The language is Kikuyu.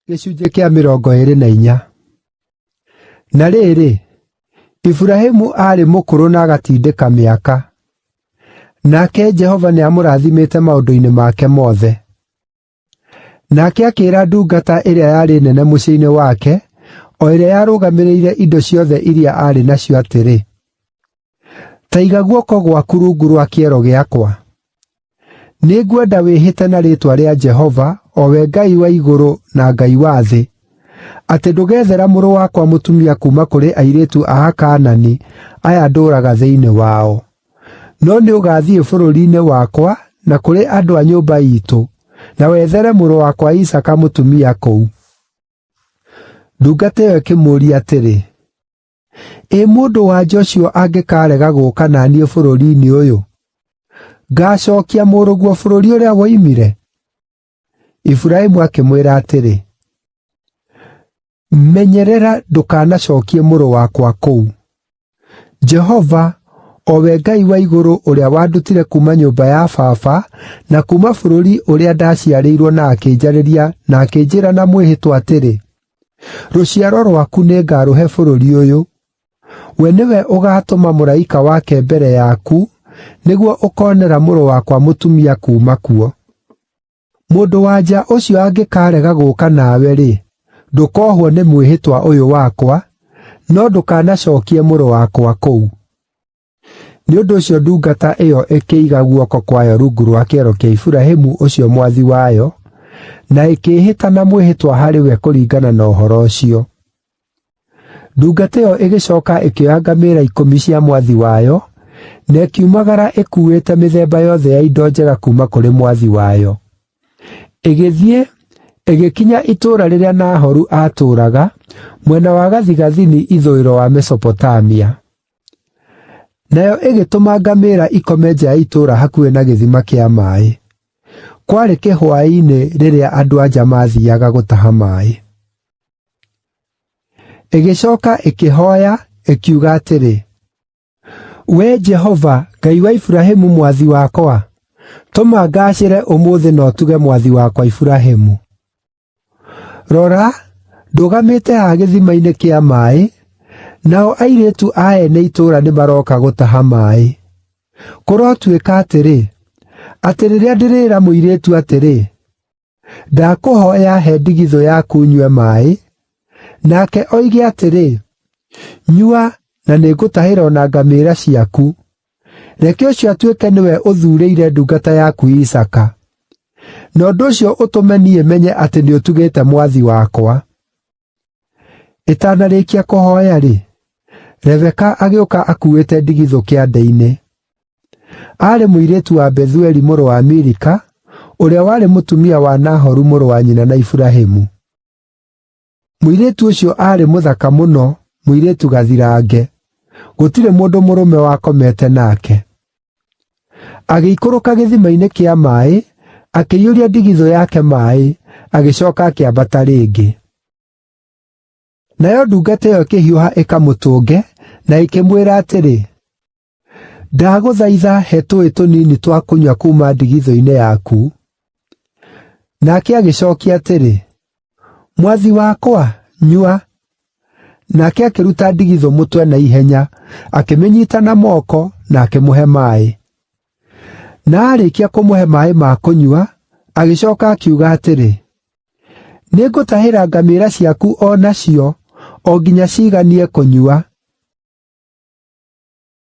Gĩcunjĩ kĩa 24. Na rĩrĩ, Iburahĩmu aarĩ mũkũrũ na agatindĩka mĩaka, nake Jehova nĩamũrathimĩte maũndũ-inĩ make mothe. Nake akĩĩra ndungata ĩrĩa yarĩ nene mũciĩ-inĩ wake, o ĩrĩa yarũgamĩrĩire indo ciothe iria aarĩ nacio atĩrĩ, “Ta iga guoko gwaku rungu rwa kĩero gĩakwa. Nĩngwenda wĩhĩte na rĩĩtwa rĩa Jehova, o we Ngai wa igũrũ na Ngai wa thĩ, atĩ ndũgethera mũrũ wakwa mũtumia kuuma kũrĩ airĩtu a Akaanani aya ndũũraga thĩinĩ wao. No nĩũgathiĩ bũrũri-inĩ wakwa na kũrĩ andũ a nyũmba iitũ, na wethere mũrũ wakwa Isaaka mũtumia kũu.” Ndungata ĩyo ĩkĩmũũria atĩrĩ, Ĩ mũndũ-wa-nja ũcio angĩkaarega gũũka na niĩ bũrũri-inĩ ũyũ? Ngaacookia mũrũguo bũrũri ũrĩa woimire?” Iburahĩmu akĩmwĩra atĩrĩ, “Menyerera ndũkanacookie mũrũ wakwa kũu. Jehova, o we Ngai wa igũrũ ũrĩa wandutire kuuma nyũmba ya baba na kuuma bũrũri ũrĩa ndaciarĩirwo na akĩnjarĩria na akĩnjĩĩra na mwĩhĩtwa atĩrĩ, 'Rũciaro rwaku nĩngarũhe bũrũri ũyũ,' we nĩwe ũgaatũma mũraika wake mbere yaku nĩguo ũkoonera mũrũ wakwa mũtumia kuuma kuo. Mũndũ-wa-nja ũcio angĩkaarega gũũka nawe-rĩ, ndũkohwo nĩ mwĩhĩtwa ũyũ wakwa, no ndũkanacookie mũrũ wakwa kũu.” Nĩ ũndũ ũcio ndungata ĩyo ĩkĩiga guoko kwayo rungu rwa kĩero kĩa Iburahĩmu ũcio mwathi wayo, na ĩkĩĩhĩta na mwĩhĩtwa harĩ we kũringana na ũhoro ũcio. Ndungata ĩyo ĩgĩcooka ĩkĩoya ngamĩĩra 10 cia mwathi wayo, na ĩkiumagara ĩkuuĩte mĩthemba yothe ya indo njega kuuma kũrĩ mwathi wayo. Ĩgĩthiĩ, ĩgĩkinya itũũra rĩrĩa Nahoru aatũũraga, mwena wa gathigathini ithũĩro wa Mesopotamia. Nayo ĩgĩtũma ngamĩĩra ikome nja ya itũũra hakuhĩ na gĩthima kĩa maaĩ. Kwarĩ kĩhwaĩ-inĩ rĩrĩa andũ-a-nja maathiiaga gũtaha maaĩ. Ĩgĩcooka ĩkĩhooya, ĩkiuga atĩrĩ, “Wee Jehova, Ngai wa Iburahĩmu mwathi wakwa, tũma ngaacĩre ũmũthĩ na ũtuge mwathi wakwa Iburahĩmu. Rora, ndũgamĩte haha gĩthima-inĩ kĩa maaĩ, nao airĩtu a ene itũũra nĩmarooka gũtaha maaĩ. Kũrotuĩka atĩrĩ, atĩ rĩrĩa ndĩrĩĩra mũirĩtu atĩrĩ, ‘Ndakũhooya he ndigithũ yaku nyue maaĩ,’ nake oige atĩrĩ, ‘Nyua, na nĩngũtahĩra o na ngamĩĩra ciaku,’ reke ũcio atuĩke nĩwe ũthuurĩire ndungata yaku Isaaka. Na ũndũ ũcio ũtũme niĩ menye atĩ nĩũtugĩte mwathi wakwa.” Ĩtanarĩkia kũhooya-rĩ, Rebeka agĩũka akuuĩte ndigithũ kĩande-inĩ. Aarĩ mũirĩtu wa Bethueli mũrũ wa Milika, ũrĩa warĩ mũtumia wa Nahoru mũrũ wa nyina na Iburahĩmu. Mũirĩtu ũcio aarĩ mũthaka mũno, mũirĩtu gathirange; gũtirĩ mũndũ mũrũme wakomete nake. Agĩikũrũka gĩthima-inĩ kĩa maaĩ, akĩiyũria ndigithũ yake maaĩ, agĩcooka akĩambata rĩngĩ. Nayo ndungata ĩyo ĩkĩhiũha ĩkamũtũnge, na ĩkĩmwĩra atĩrĩ, “Ndagũthaitha he tũũĩ tũnini twa kũnyua kuuma ndigithũ-inĩ yaku.” Nake agĩcookia atĩrĩ, “Mwathi wakwa, nyua.” Nake akĩruta ndigithũ mũtwe na ihenya, akĩmĩnyiita na moko, na akĩmũhe maaĩ. Na aarĩkia kũmũhe maaĩ ma kũnyua, agĩcooka akiuga atĩrĩ, “Nĩngũtahĩra ngamĩĩra ciaku o nacio, o nginya ciiganie kũnyua.”